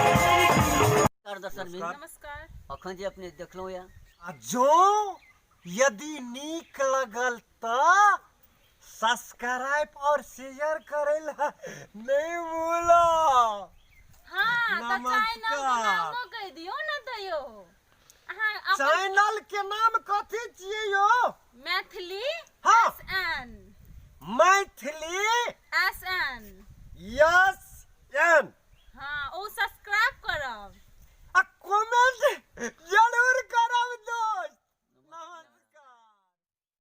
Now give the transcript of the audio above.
नमस्कार दर्शक वृंद। नमस्कार। अखन जे अपने देखलहुँ यऽ आ जँ यदि नीक लगल तऽ सब्सक्राइब और शेयर करै लए नहि भूलब। हाँ, तऽ चैनल के नमस्कार। नामो कहि दियौ ने तैयो। अहाँ अपन चैनल के नाम कथी छियै यौ? मैथिली हाँ। S N.